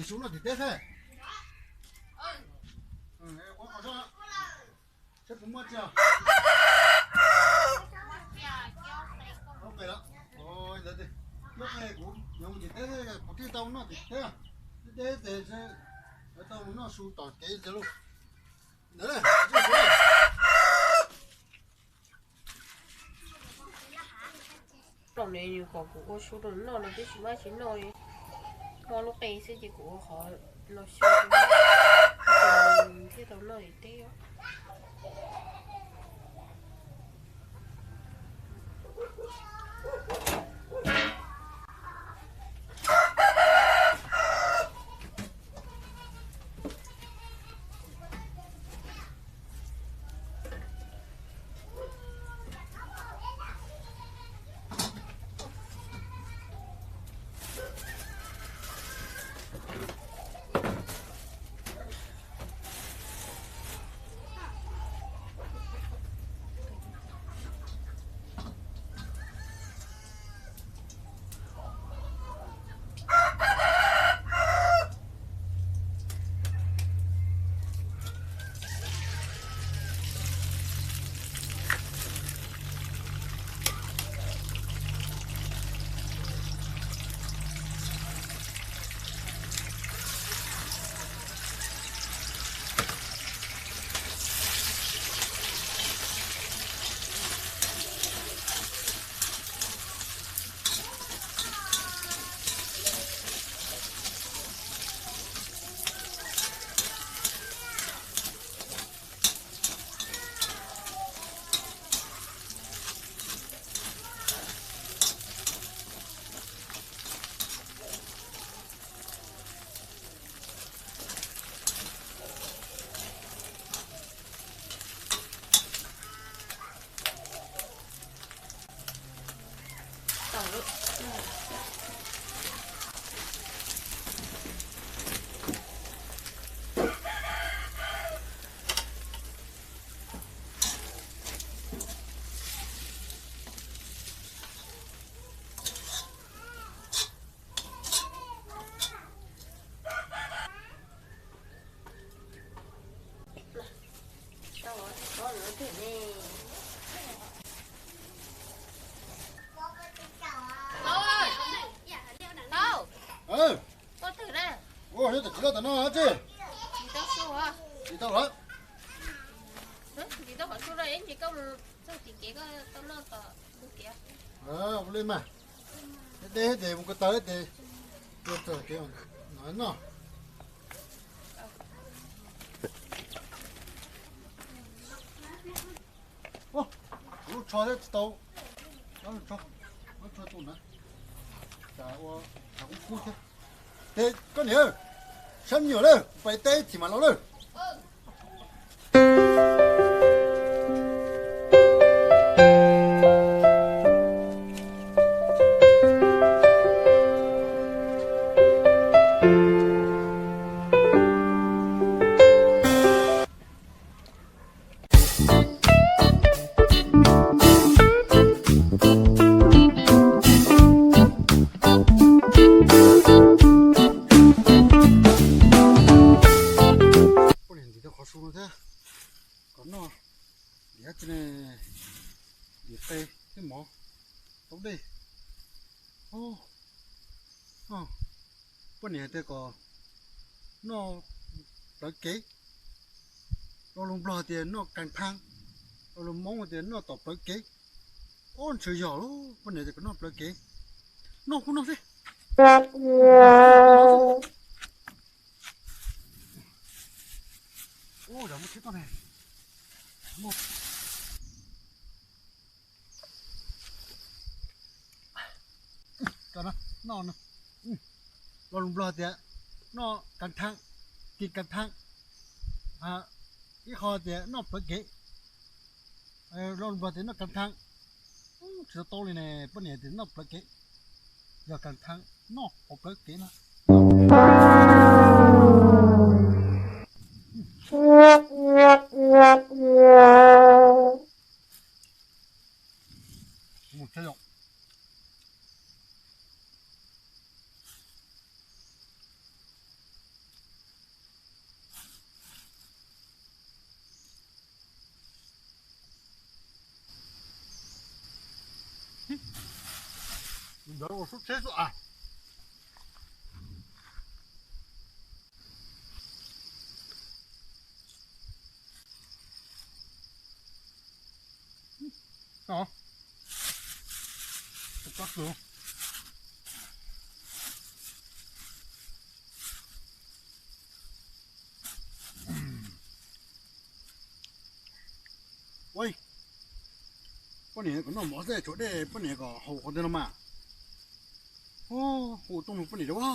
Su noj tim teb xwb. Ua qhov zoo, seb puas muaj tsi. Nyob qe kuv nyob tim teb, kuv thiaj tau noj tim teb. Teb teb tes, tau noj su tom kev ntag lauj. Los ne, nws kom kuv ua su rau nws noj no, twb tsis muaj tsi noj li. Noj lub qe xwb ces kuv ua qhov los xyaw rau nws thiaj tau noj tim teb. Ua, neb tam tsis loj tom no tsis? Tsis tau lawm. Ua li mas, deb deb ces mus ko taw ces tua txog kev no. Kuv lub tsho thiab tsis tau, lub tsho tus na, ua, kuv kub thiab. Ces koj niam, sab me nyuam lawm, pais teb ib chim mam los lawm. Poj niam ntim tau qhov su no thiab, kom noj, ntim qe thiab mov, taub dej. Poj niam tias kom noj plawv kev, lo lus Nplog tias noj kas thaj, lo lus Hmoob tias noj tom plawv kev. Ob, ntshe yog lauj, poj niam tias kom noj plawv kev, noj kuj noj xwb. Lo lus Nplog tias noj kas thaj, kis kas thaj, ib qho tias noj plawv kev. Lo lus Nplog tias noj kas thaj, tsis tau taub li ne, poj niam tias noj plawv kev, yog kas thaj noj hauv plawv kev no. Lawv ua sub tsheb xwb as. Ua, poj niam kom noj mov xwb tshuav dej, poj niam kom haus qhov twg no mas. Hu tooj no poj niam a.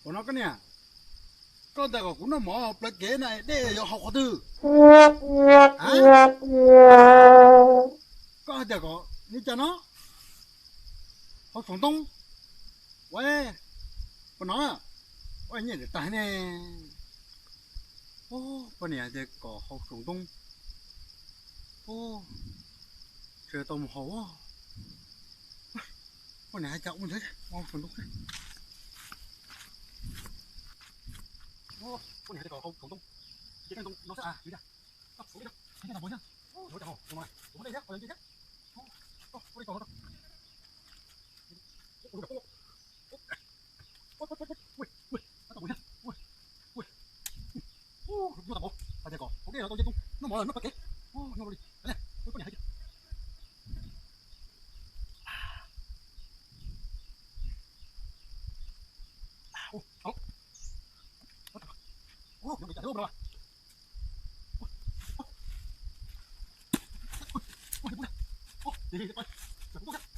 Ua no koj niam, koj tias kom kuv noj mov plawv kev na, dej yuav haus qhov twg? Koj hais tias kom li cas no? Haus saum ntoo. Ua, puas hnov? Ua, nyiaj tag ne. Poj niam hais tias kom haus saum ntoo. Tsis tau mus haus. Poj niam hais cas ua ntawd, haus saum ntoo. Poj niam hais tias kom haus saum ntoo. Ces ntoo no xwb as, yuav cas?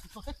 Yuav cas?